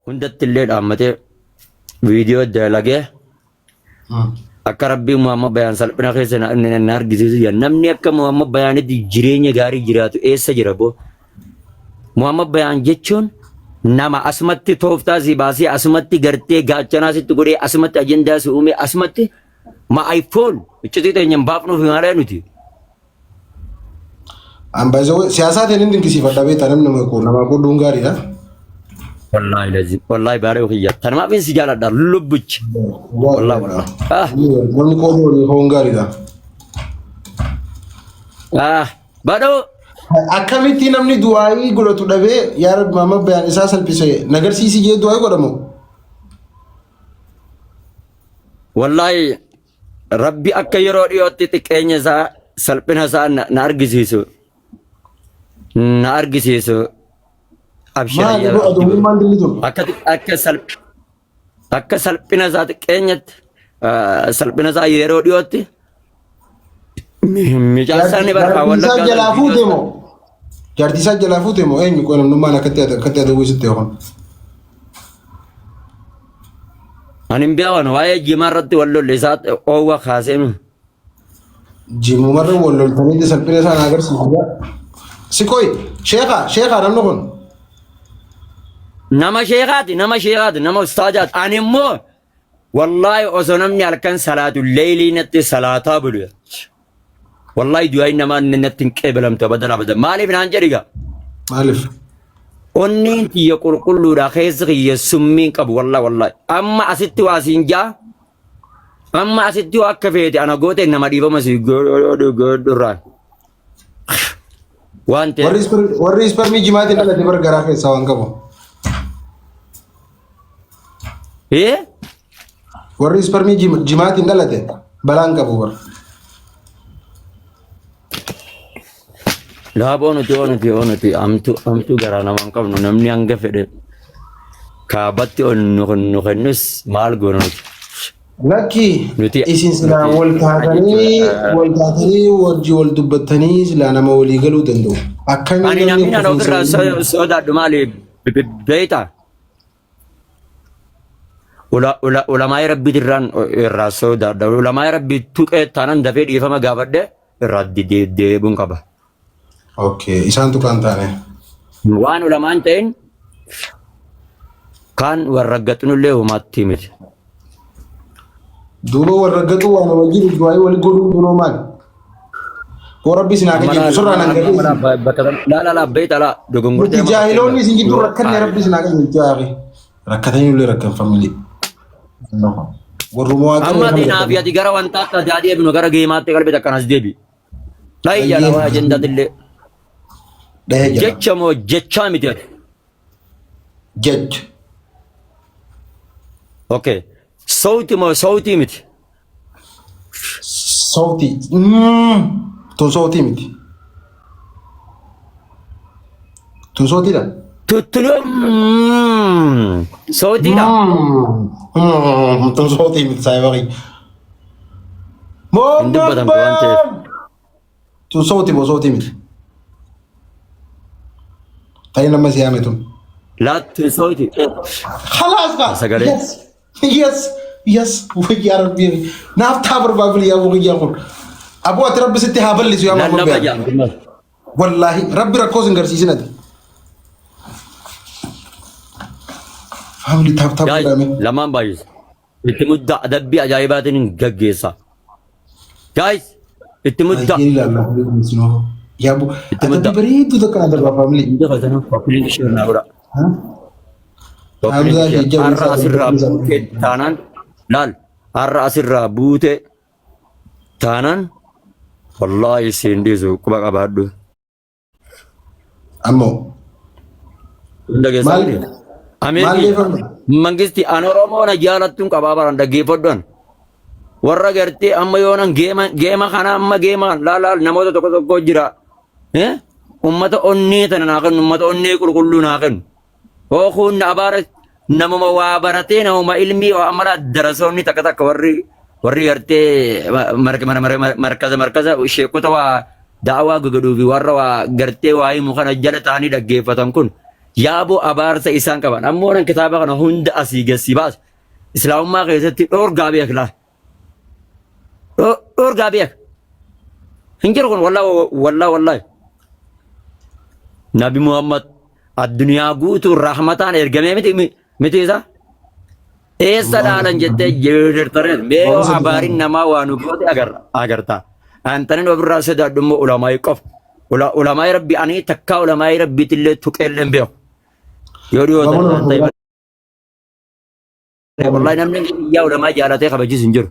Hundatti illee dhaammatee viidiyoo dalagee akka rabbiin Muhammad Bayaan salphina keessa na na- na argisiisu jedha. Namni akka Muhammad Bayaanitti jireenya gaarii jiraatu eessa jira boo? Muhammad Bayaan jechuun nama asumatti tooftaa si baasee asumatti gartee gaachanaa sitti godhee asumatti ajendaa si uume asumatti ma iPhone iccitii teenya hin baafnuuf malee nuti. An by the way siyaasaatiin hin dinqisiifadha beektaa namni nama koo namaa qooduun gaariidha. Wallaahi lazim wallaahi baaree kiyya tanumaaf si jaaladha lubbuchi. Wallaahi wallaahi. Ah Namni qooduu walii ka'uun gaariidha. ah badhoo. Akkamitti namni du'aayii godhatu dhabee yaa Rabbi Muhammad bayaan isaa salphise nagarsiisi jee du'aayii godhamu. Wallaahi Rabbi akka yeroo dhiyootti xiqqeenya isaa salphina isaa na na argisiisu na argisiisu abshir Maali ayyaa boo abdi godhu. adummaan dilli tun. Akka akka salph akka salphina isaa xiqqeenyatti ah, salphina isaa yeroo dhiyootti mucaan isaa ni barka Jaartii isaa wallaggaa sana jalaa viidiyoo fuute isaa moo? Jaartii isaa jalaa fuute moo eenyu qoy namnummaan akkatti akkatti adawwii sitti yookaan. Ani hin beekan waa'ee jimaa irratti wal lolle isaa oowwa kaasee nu. Jimumarra wal loltanii salphina isaa na agarsiisu. Si qoy sheekaa sheekaa namni kun. Nama sheekaati nama sheekaati nama ustaajaati. Ani immoo wallaahi osoo namni halkan salaatu leeylii natti salaataa bulu. Wallaahi du'aayin namaa inni natti hin qeebalamtu abadan abadan. Maaliif naan jedhi gaa? Maaliif? Onneen tiyya qulqulluudha keessa kiyya summiin qabu wallaahi wallaahi. Amma asitti waa siin jaa. Amma asitti waa akka feete ana goote nama dhiifama si godhurraan. Waan ta'eef. Warri warri ispermii jimaatiin dhalate bar garaa keessaa waan qabu. Ee? Warri ispermii jimaatiin dhalate balaan qabu bar. Laaboo nuti oo nuti oo nuti amtu amtu garaa nama hin qabnu namni hanga fedhe kaabatti ol nu nu kennus maal goona nuti. Lakki Nuti isin silaa nuti wal kana taatanii jechuudha. wal taatanii wajji wal dubbattanii silaa nama walii galuu danda'u. Akkamiin Ani namni namni an kufiinsa ofirraa walii sodaadhu maali beektaa? Ulamaa'ii rabbiitirraan irraa sodaadha. Ulamaa'ii rabbii tuqee taanaan dafee dhiifama gaafadhe irraa deebi'uun qaba. Okay, isaan tuqaan taane. Waan ulamaan ta'in kaan warra gaxinullee homaatti miti. Duuba warra gaxuu waan nama jiru du'aayii wali godhuun dunoo maali? Boo rabbi isin haa Amma qajeelchu laal sirraa nan amma gadhee amma isin. laal bakka laa laa laa beekta laa dogongortee Nuti amma jaahiloonni fakkeenyaaf isin gidduu yoo rakkanne rabbi isin haa qajeelchu yaa akhi. Rakkatanii illee rakkan family. Warruma waa amma qabne ati kan naaf rakkanne. ati gara wantaatti ati adeemnu gara geemaatti qalbii takkaan as deebi. Dhayi jala waa Ayyee ajendatillee dhahee jira. jecha moo jechaa miti ati. Jecha. Okay. Sawti moo sawtii miti. Sawtii. Tun sawtii miti. Tun sawtiidha. Tuttunoo sawtiidha. Tun sawtii miti saayiba kiyya. Hin dubbatamtu waan ta'eef. Tun sawti moo sawtii miti? Ta'in amma si yaame tun. Laattu sawti. Khalaas kaa. Sagalee. Yes. Yes. Yes. Wayyaa rabbii. Naaf taa barbaabili yaa wayyaa kun. Aboo ati rabbi sitti haa bal'isu yaa Muhammad Lallaba Bayaan. jaa. Wallaahi rabbi rakkoo sin garsiisin ati. Family tap tap Guys, godhame. lamaan baay'isa. Itti mudda adabbii ajaa'ibaatiin hin gaggeessa. Guys, itti mudda. Baay'ee ilaalla. Yaa bu Itti mudda. adabbii bareedduu takka na darbaa family. Hundi keessanuu koppiliin ishee naa godha. Koppiliin Hamzaa ishee jajjaba har'a isaa asirraa isaa. buutee taanaan laal har'a asirraa buutee taanaan wallaahi siin dhiisu quba qabaadhu. Ammoo Hunda keessaa maal miti. maal Ameerikii geeffamne? mangisti an Oromoo na jaalattuun qabaa baran dhaggeeffadhu an. Warra gartee amma yoonan geema geema kana amma geema laal laal namoota tokko tokko jira. Eh? Ummata onnee tana naa kennu ummata onnee qulqulluu naa kennu. Hoo kun na abaara namuma waa baratee namuma ilmii waa amala darasoonni takka takka warri warri gartee markaza markaza sheekota waa da'awaa gogodhuu fi warra waa gartee waa himu kana jala ta'anii dhaggeeffatan kun Yaaboo abaarsa isaan qaban. Ammoo nan kitaaba kana hunda asii gassi baasa. Islaamummaa keessatti dhoorgaa beeklaa. Dhoorgaa beek. Hin jiru kun wallaa wallaa wallaahi. Nabi Muhammad addunyaa guutuu rahmataan ergamee miti miti isaa. Eessa dhaalan jettee jirtareen mee yoo abaariin namaa waa nu goote agarra agarta. Antanin ofirraa sodaadhu immoo ulamaa'ii qofa. Ulamaa'ii rabbi ani takkaa ulamaa'ii rabbiitillee tuqeellee hin beeku. Yoo dhiyoo ta'e wallahi namni iyyaa ulamaa jaalatee kabajis hin jiru.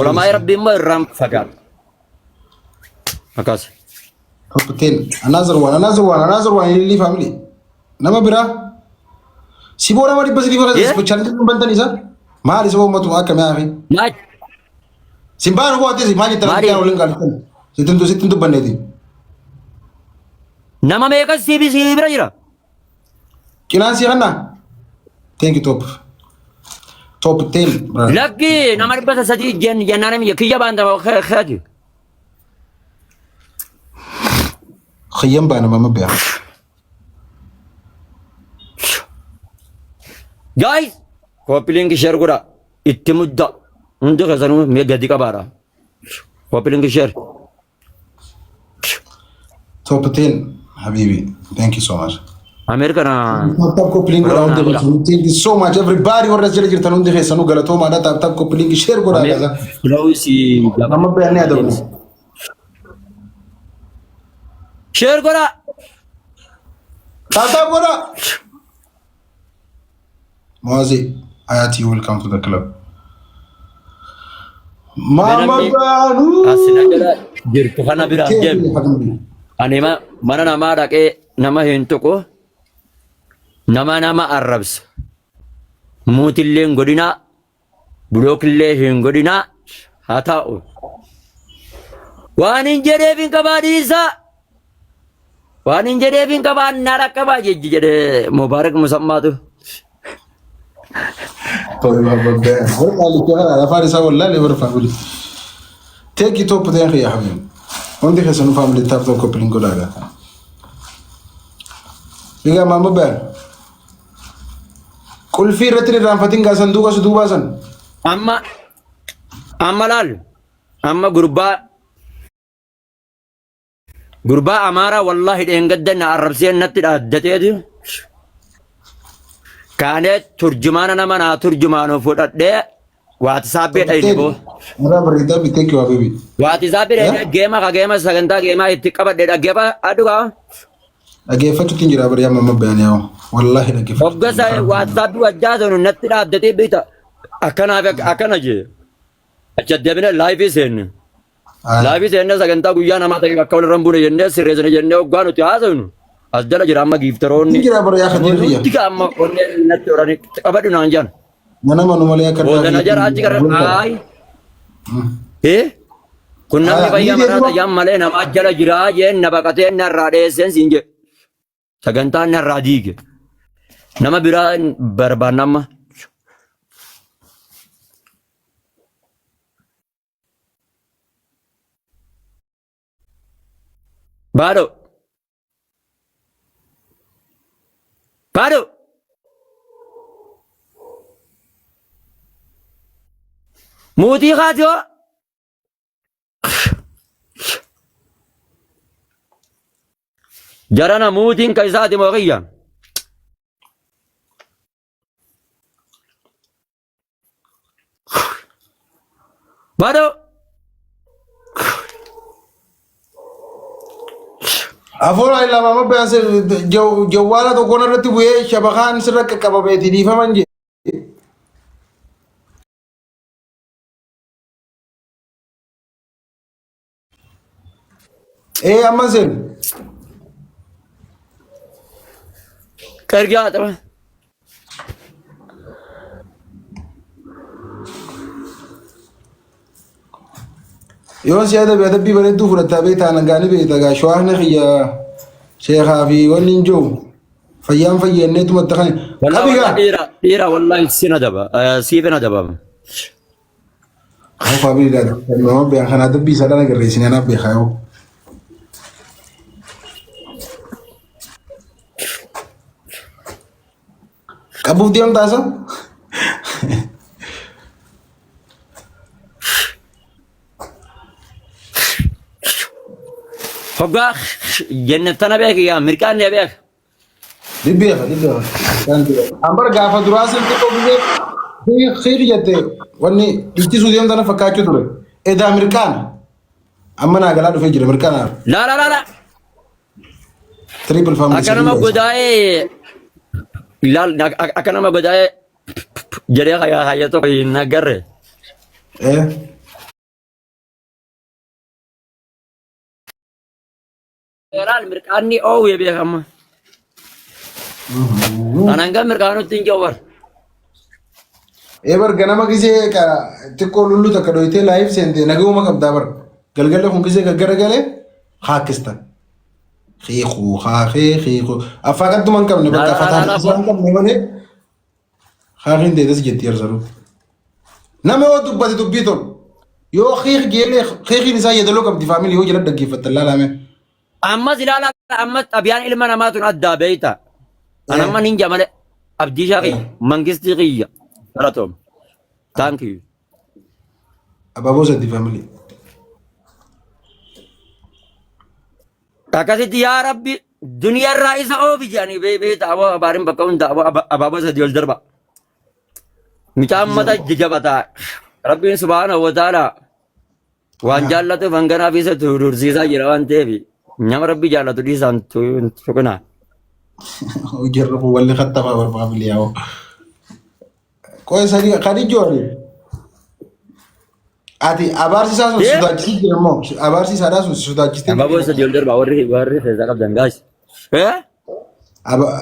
Ulamaa'ii rabbi immoo irraan fagaata. Akkas. Top 10. Another one, another one, another one. Ililli family. Nama biraa. Siboo nama 300 fara Eh? challenge kun bantan isa. Maali siboo ummatu akka mi'aa fi. Maal? Simbaan huboo ati maal jettan Maali? ati waliin gaalittan. Sittin sittin dubbanneeti. Nama meeqa sii bira jira? Cinaan sii kannaa? Thank you top. Top 10 brother. Lakki nama 300 jennaan kiyya baanta keeti. Kiyyan baana mama beekaa. Guys, copy link share godha. Itti mudda. Hundi keessanuu mee gadi qabaadha. Copy link share. Top 10 habibi. Thank you so much. Ameerika na Tap tap copy link godhaa hundi keessanuu. Thank you so much everybody warra as jala jirtan hundi keessanuu galatoomaadha. Tap tap copy link share godhaa gaza. Filawisi Amma beeknee adabu. Share godha. Tap tap godhaa. Muazi, Ayati, welcome to the club. Mama Namni Banu. asina jala jirtu kana biraan deemu. Ani mana namaa dhaqee nama hin tuqu. Nama nama arrabsa. Muutillee hin godhinaa. Bulookillee hin godhinaa. Haa taa'u. Waan hin jedheef hin qabaa dhiisaa. Waan hin jedheef hin qabaa na dhaqqabaa jejji jedhee Mubaarak Musammaatu. Afaan isaa wallaalee bara family. Take it top ten ya habib. Hundi keessanuu family tap tap copy link godhaa gaa. Egaa maama baan. Qulfii irratti hin irraanfatin gaa sanduuqa si duubaa san. Amma amma laal amma gurbaa gurbaa Amaaraa wallaahi dheengadda na arrabsee natti dhaaddateeti. Kaanee turjumaana nama naa turjumaanu fudhadhee waatisaappii dhayne boo. Irraa bareedaa bitee kiwaa bebi. Waatisaappii dhayne geema ka geema sagantaa geemaa itti qabadhe dhaggeeffa addugaa. Dhaggeeffachuutti hin jira bari amma amma bayaan yaa'u. Wallaahi dhaggeeffachuutti. Hoggasa waatisaappii wajjaa sanu natti dhaaddatee beekta. Akkanaaf akkana jee. Achi deebine laayifii seenne. Laayifii seenne sagantaa guyyaa namaa ta'e akka walirra hin buune jennee sirreessine jennee hoggaa nuti haasofnu. As jala jira amma giiftaroonni. Hin jira bara yaa Khadiir kiyya. Hundi ka amma onneen natti horanii qabadhu naan jedhan. Nama nu malee akka Booda na jara achi gara ayi. Eh? Kun namni Ah, fayyaa ni mataa deema. tayyaan malee namaa jala jiraa jeen na baqatee narraa dheesseen siin jedhe. Sagantaan narraa diige. Nama biraa barbaanna amma. Baadho. Baadho. Mootii kaatiyoo. Jarana muutiin ka isaati moo kiyya? Bado. Afuura lama amma bayaan jawwaala tokkoon irratti bu'ee shabakaan sirra qaqqabameeti dhiifaman jee. Ee amma seenu. Ergaa xaba. Yoon si adabe adabbii bareedduu fudhattaa beektaa nangaanii beektaa gaa shawaan kiyya sheekaa fi wanni hin jiru fayyaan fayyannee tumatti kan Wallah qabi wallah gaa. dhiira dhiira wallahi sin adaba siif hin adabama. Akka family dha. Nama beekan kana adabbii isaa dhala garreessine anaaf beekaa yoo. Qabuuf deemtaa isa? Hoggaa jenne tana beeki yaa mirqaan ni beeka. Dibbeefa dibbeefa. Ambar gaafa duraa sin xiqqoo gisee xiiqi jette wanni dhiichisuu deemtu tana fakkaachuu ture. Edaa mirqaana. Amma naa galaa dhufee jira mirqaana. Laa laa laa laa. Triple family. Akka nama godaa'ee laal akka nama godaa'ee jedhee hayya tokko hin agarre. Eh. Laal mirqaanni oowwee beekama. Anaan kan mirqaanutti hin jawwar. Ee bar ganama gisee ka xiqqoo lullu takka dhoyitee live seente nagahuma qabdaa bar. Galgala kun gisee gaggara galee haakkista. Xiiquu haaqee xiiquu. Affaa qadduma hin qabne bakka Laa laa fataa laa hin qabne malee haaqiin deetes jetti yarsalu. Nama yoo dubbate dubbii tolu yoo xiiq jeelee xiiqiin isaa yeedaloo qabdi faamilii yoo jala dhaggeeffattan laalame. Ammas ilaala ammas xabiyaan ilma namaa tun addaa beeyta. An amma nin jamale abdii isaa kiyya mangistii kiyya galatoom. Thank you. Abaaboo sadii faamilii. Akkasitti yaa rabbi duniyaarraa isa oofi jedhanii beeyta aboo abaarin bakka hunda aboo abaaboo sadii ol darba. Mucaan mata jajabataa. Rabbiin subhaanahu wa ta'ala waan jaallatuuf hanganaaf isa dursiisaa jira waan ta'eef nama rabbi jaallatu dhiisaan tuqinaa. Jarri kun walli kattafaa bar faamilii yaa'u. Qoy sadii Khadijoo ati. Ati abaarsi isaa sun si Eh? sodaachisee jira immoo abaarsi isaadhaa sun si sodaachistee Abaaboo sadii ol darba warri warri keessaa qabdan gaas. Eh?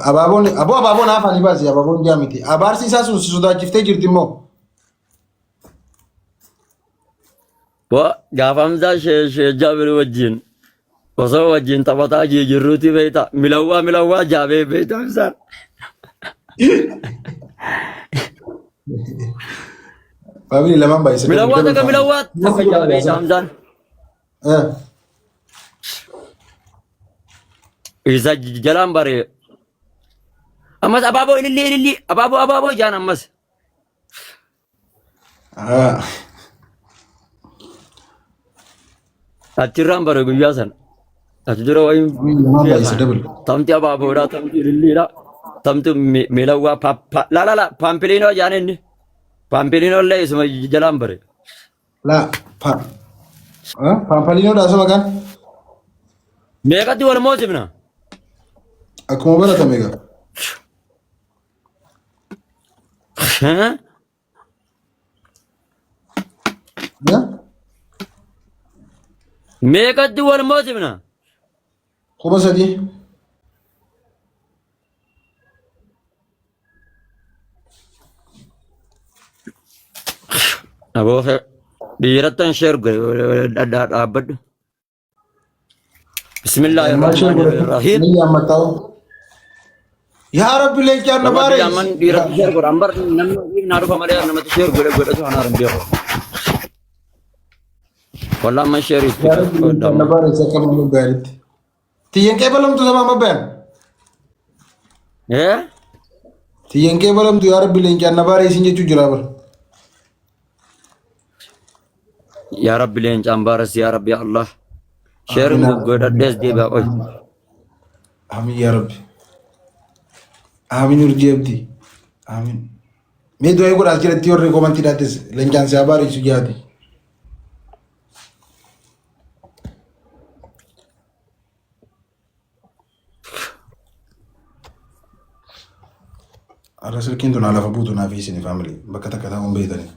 Abaaboon aboo abaaboon haafanii baasi abaaboon jaa miti. Abaarsi isaa sun si sodaachiftee jirti immoo. Wa gaafa Hamzaa shee shee Jaabir wajjin osoo wajjin taphataa jirruuti beekta milawwaa milawwaa jaabee beekta Hamzaan. Faamilii lamaan baay'isa. Milawwaa takka milawwaa takka jaabee beekta Hamzaan. Isa jalaan bare. Ammas abaaboo ilillii ilillii abaaboo abaaboo jaan ammas. Achirraan bare guyyaa sana. Achi dura wayiin Lamaan baay'isa dabal. tamti abaaboodha tamti ililliidha tamti miilawwaa la la la paampiliinoo jaan inni paampiliinoo illee isuma jalaan bare. La pa. Paampaliinoo dha asuma kan. Meeqatti wal moosifna? Akkuma baratame egaa. Meeqatti wal moosifna? 3000. Aboo dhiirattan sheer dhaabbadhu. Bismillaahi rahmaani rahiim. Yaa Rabbi leencaan na Wallahi baare. amman dhiiratti sheer godha. Ambar namni naa dhufa malee namatti sheer godhe godhatu anaa hin beeku. Wallahi amman sheer itti Yaa Rabbi leencaan na baare isa akka malee gaariitti. Tiyyeen qeebalamtu sama amma bayan. Eh? Tiyyeen qeebalamtu yaa Rabbi leencaan na baare isin jechuu jira bara. Yaa Rabbi leencaan baaras yaa Rabbi ya Allah. Sheerin Amiin. godhadhees deebi'a qoy. Amiin yaa Rabbi. Amiin urjii abdii. Amiin. Mee du'aa godhaas jedhatti warri komantii dhaattes leencaan si haa baarisu jaati. Har'a silkiin tun lafa buutu naaf isin faamilii bakka takka taa'uun beektanii.